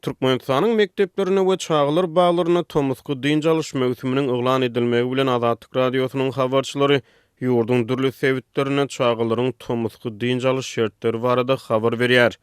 Türkmenistanyň mekdeplerinde we çagalar baglarynda tomusky dynç alyş möwsüminiň yglan edilmegi bilen Azatlyk Radiosynyň habarçylary ýurduň dürli sebitlerinde çagalaryň tomusky dynç alyş şertleri barada habar berýär.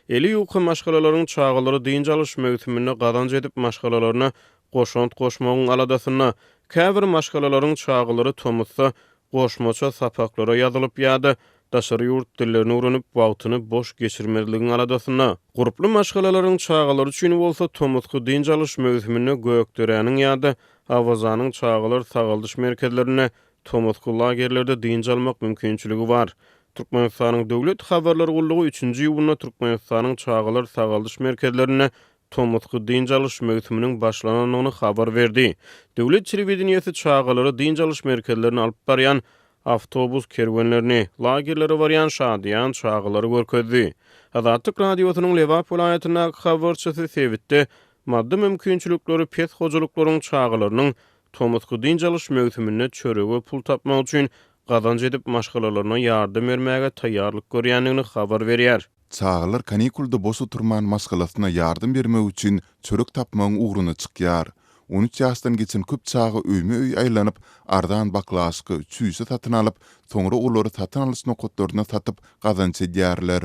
Eli ýuka maşgalalaryň çagalary dynç alyş möwsüminde gazanç edip maşgalalaryna goşant goşmagyň aladasynda. Käbir maşgalalaryň çagalary tomusda goşmaça sapaklara ýazylyp ýa-da daşary ýurt dillerini öwrenip, wagtyny boş geçirmezligiň aladasynda. Gurply maşgalalaryň çagalary üçin bolsa tomusky dynç alyş möwsüminde Gökderäniň ýa-da Awazanyň çagalar sagaldyş merkezlerinde tomusky lagerlerde dynç almak mümkinçiligi bar. Türkmenistanyň Döwlet habarlar gullugy üçünji iýunda Türkmenistanyň çagalar sagaldyş merkezlerinde tomusky dynç alyş möwsüminiň başlanandygyny habar berdi. Döwlet telewideniýesi çagalary dynç alyş merkezlerine alyp barýan awtobus kerwenlerini, lagerlere barýan şadyýan çagalary görkezdi. Azatlyk Radiosynyň Lebap welaýatyndaky habarçysy sebitde maddy mümkinçilikleri pes hojalyklaryň çagalarynyň tomusky dynç alyş möwsüminde çörege pul tapmak üçin gazanç edip maşgalalaryna ýardam bermäge taýýarlyk görýändigini habar berýär. Çagalar kanikulda boş oturman maşgalasyna ýardam bermek üçin çörek tapmagyň ugruna çykýar. 13 ýaşdan geçen köp çaga öýme-öý aýlanyp, arzan baklaşka, çüýşe satyn alyp, soňra olary satyn alyş nokatlarynda satyp, gazanç edýärler.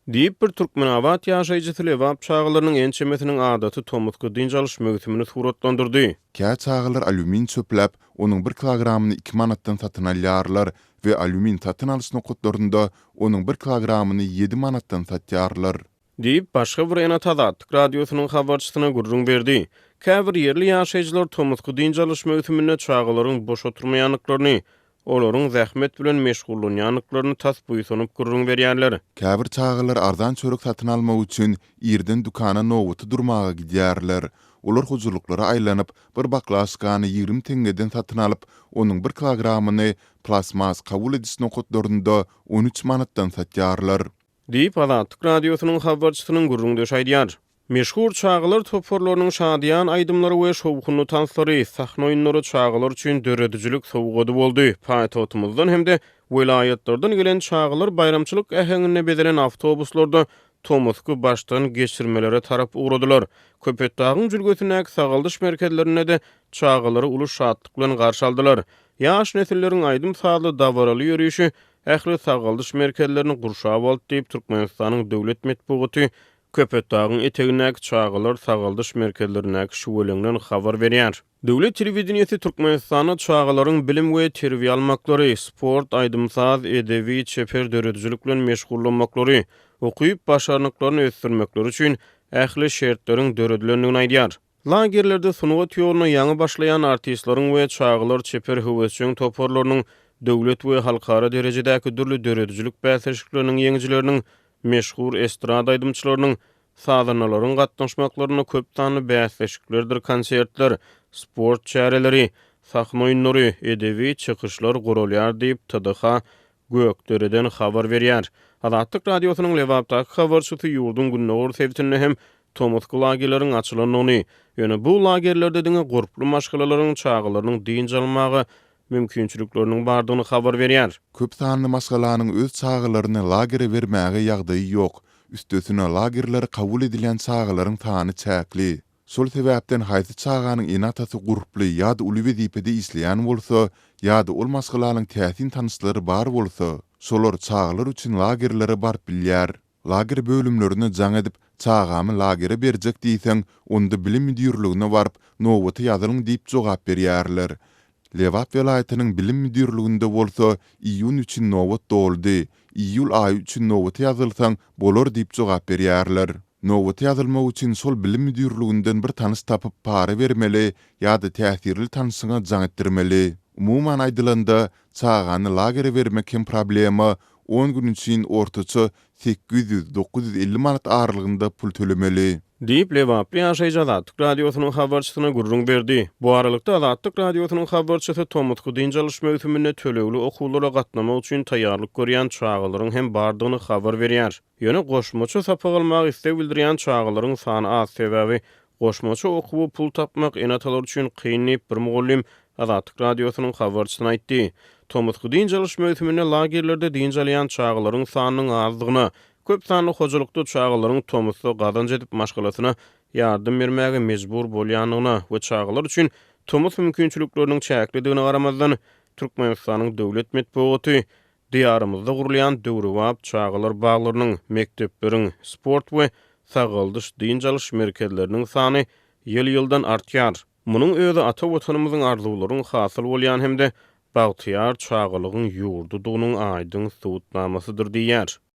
Diýip, bir türkmenabat ýaşaýjysy lebap çagalarynyň ençemesiniň adaty tomusky dynç alyş möwsümini suratlandyrdy. Kä çagalar alýumin çöpläp, onuň bir kilogramyny iki manatdan satyn alýarlar we alýumin satyn alyş nokatlarynda onuň bir kilogramyny ýedi manatdan satýarlar. Diýip, başga bir ene-ata Azatlyk Radiosynyň habarçysyna gürrüň berdi. Käbir ýerli ýaşaýjylar tomusky dynç alyş möwsüminde çagalaryň boş oturmaýandyklaryny, olaryň zähmet bilen meşgullanýandyklaryny tas buýsanyp gürrüň berýärler. Käbir çagalar arzan çörek satyn almak üçin irden dükana nobata durmaga gidýärler. Olar hojalyklara aýlanyp, bir baklaşkany 20 teňňeden satyn alyp, onuň bir kilogramyny plastmas kabul ediş nokatlarynda 13 manatdan satýarlar. Diýip, Azatlyk Radiosynyň habarçysynyň gürrüňdeşi aýdýar. Meşhur çagalar toparlarynyň şadyýan aýdymlary we şowhunly tanslary, sahna oýunlary çagalar üçin döredijilik sowgady boldy. Paýtagtymyzdan hem-de welaýatlardan gelen çagalar baýramçylyk äheňinde bezelen awtobuslarda tomusky başdan geçirmelere tarap ugradylar. Köpetdagyň jülgesindäki sagaldyş merkezlerinde-de çagalary uly şatlyk bilen garşy aldylar. Ýaş nesilleriň aýdym-sazly dabaraly ýörişi ähli sagaldyş merkezlerini gurşap aldy diýip, Türkmenistanyň döwlet metbugaty Köpetdagyň etegindäki çagalar sagaldyş merkezlerindäki şüweleňden habar berýär. Döwlet telewideniýesi Türkmenistanda çagalaryň bilim we terbiýe almaklary, sport, aýdym-saz, edebi, çeper döredijilik bilen meşgullanmaklary, ukyp-başarnyklaryny ösdürmekleri üçin ähli şertleriň döredilendigini aýdýar. Lagerlerde sungat ýoluna ýaňy başlaýan artistleriň we çagalar çeper höwesjeň toparlarynyň döwlet we halkara derejedäki dürli döredijilik bäsleşikleriniň ýeňijileriniň, meşhur estrada aýdymçylarynyň, sazandalaryň gatnaşmaklarynda köp sanly bäsleşiklerdir konsertler, sport çäreleri, sahna oýunlary, edebi çykyşlar guralýar diýip, TDH Gökdereden habar berýär. Azatlyk Radiosynyň Lebapdaky habarçysy ýurduň gündogar sebitinde hem tomusky lagerleriň açylandygyny, ýöne bu lagerlerde diňe gurply maşgalalaryň çagalarynyň dynç almaga mümkinçilikleriniň bardygyny habar berýär. Köp sanly maşgalanyň öz çagalaryny lagere bermäge ýagdaýy ýok. Üstesine lagerlere kabul edilýän çagalaryň sany çäkli. Şol sebäpden haýsy çaganyň ene-atasy gurply ýa-da uly wezipede işleýän bolsa, ýa-da ol maşgalanyň täsin tanyşlary bar bolsa, şolar çagalar üçin lagerlere baryp bilýär. Lager bölümlerine jaň edip, çagamy lagere berjek diýseň, onda bilim müdirligine baryp, nobata ýazylyň diýip jogap berýärler. Lebap welaýatynyň bilim müdirliginde bolsa, iýun üçin nobat doldy, iýul aýy üçin nobata ýazylsaň bolar diýip jogap berýärler. Nobata ýazylmak üçin şol bilim müdirliginden bir tanyş tapyp para bermeli ýa-da täsirli tanşyňa jaň etdirmeli. Umuman aýdylanda, çagany lagere bermek hem problema, on gün üçin ortaça 800, 950 manat aralygynda pul tölemeli. Diýip, lebaply ýaşaýjy Azatlyk Radiosynyň habarçysyna gürrüň berdi. Bu aralykda, Azatlyk Radiosynyň habarçysy tomusky dynç alyş möwsüminde tölegli okuwlara gatnamak üçin taýýarlyk görýän çagalaryň hem bardygyny habar berýär. Ýöne goşmaça sapak almaga isleg bildirýän çagalaryň sany az, sebäbi goşmaça okuwa pul tapmak ene-atalar üçin kyn diýip, bir mugallym Azatlyk Radiosynyň habarçysyna aýtdy. Tomusky dynç alyş möwsüminde lagerlerde dynç alýan çagalaryň sanynyň azdygyna, Köp sanly hojalykda çagalaryň tomusda gazanç edip maşgalasyna ýardam bermäge mejbur bolýandygyna we çagalar üçin tomus mümkinçilikleriniň çäklidigine garamazdan, Türkmenistanyň döwlet metbugaty Diýarymyzda gurulýan döwrebap çagalar baglarynyň, mekdepleriň, sport we sagaldyş-dynç alyş merkezleriniň sany ýyl-ýyldan artýar. Munuň özi ata Watanymyzyň arzuwlaryň hasyl bolýan hem-de bagtyýar çagalygyň ýurdudygynyň aýdyň subutnamasydyr diýýär.